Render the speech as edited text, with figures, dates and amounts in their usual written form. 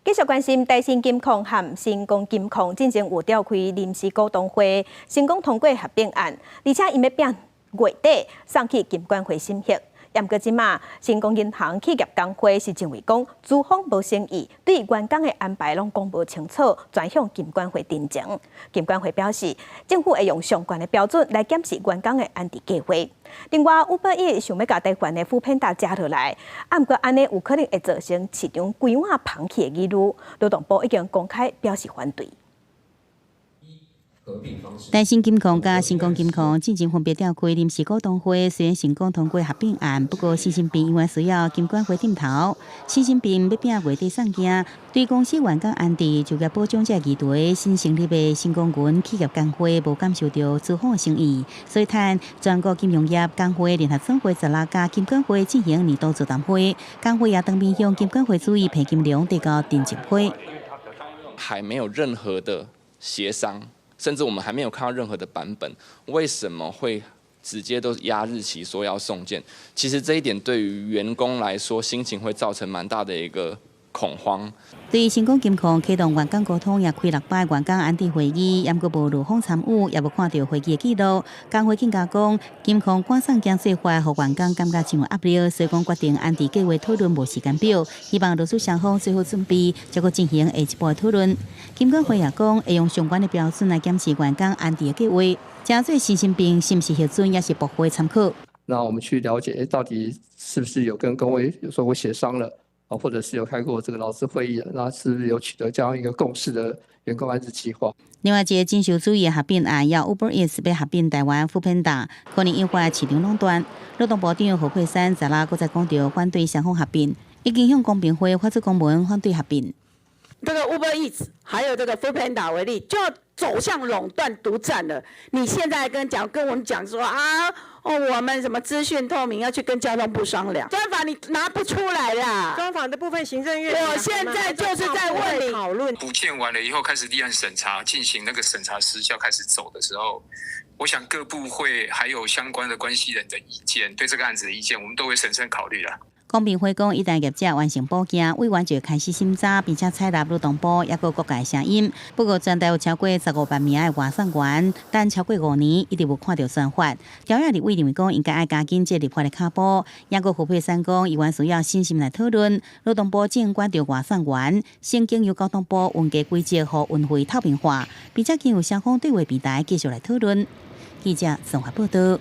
繼續關心台新金控和成功金控進前有召開臨時股東會，成功通過合併案，而且𪜶欲拼月底送去金管會審核。毋過這馬成功銀行企業工會是認為講資方無誠意，對員工的安排攏講無清楚，轉向金管會陳情。金管會表示，政府會用上懸的標準來檢視員工的安置計劃。另外，Uber Eats 想欲共台灣的 foodpanda 食落來，啊，毋過按呢有可能會造成市場規碗膨去的疑慮，勞動部已經公開表示反對。台新金控佮成功金控進前分別召開臨時股東會，雖然成功通過合併案，不過新新並猶原需要金管會點頭。新新並欲拼月底送件，對公司員工安置就業保障這議題，新成立的成功銀企業工會無感受著資方誠意，所以趁全國金融業工會聯合總會十六佮金管會進行年度座談會，工會也當面向金管會主委彭金龍提交陳情批。還沒有任何的協商。甚至我們還沒有看到任何的版本，為什麼會直接都壓日期說要送件？其實這一點對於員工來說，心情會造成蠻大的一個恐慌。對成功金控啟動員工溝通，也開六擺員工安置會議，毋過無勞方參與，也無看著會議的記錄。工會更加講，金控趕送件做法，予員工感覺真有壓力，所以講決定安置計劃討論無時間表，希望勞資雙方做好準備，才閣進行下一步的討論。金管會也講，會用上懸的標準來檢視員工安置的計劃，誠做新新並是毋是核准，也是駁回參考。那我們去了解，到底是不是有跟工會有做過協商了？啊，或者是有開過這個勞資會議，那是不是有取得這樣一個共識的員工安置計劃？另外一個真受注意的合併案，由 Uber Eats 欲合併台灣 foodpanda，可能引發市場壟斷。勞動部長何佩珊昨昏閣再講著反對雙方合併，已經向公平會發出公文反對合併。這個 Uber Eats 還有這個 foodpanda 為例，就要走向壟斷獨佔了。你現在跟我們講說啊，哦，我們什麼資訊透明，要去跟交通部商量，專法你拿不出來啦。專法的部分，行政院我現在就是在問你討論。補件完了以後，開始立案審查，進行那個審查時效開始走的時候，我想各部會還有相關的關係人的意見，對這個案子的意見，我們都會審慎考慮啦。公平會講，一旦業者完成補件，委員就會開始審查，並且採納勞動部抑閣各界聲音。不過，全台有超過15萬名的外送員，等超過5年，一直無看著專法。朝野立委認為講，應該愛加緊這立法的腳步。抑閣何佩珊講，猶原需要審慎來討論。勞動部正關注外送員，先經由交通部運價規則予運費透明化，並且經由雙方對話平台繼續來討論。記者綜合報道。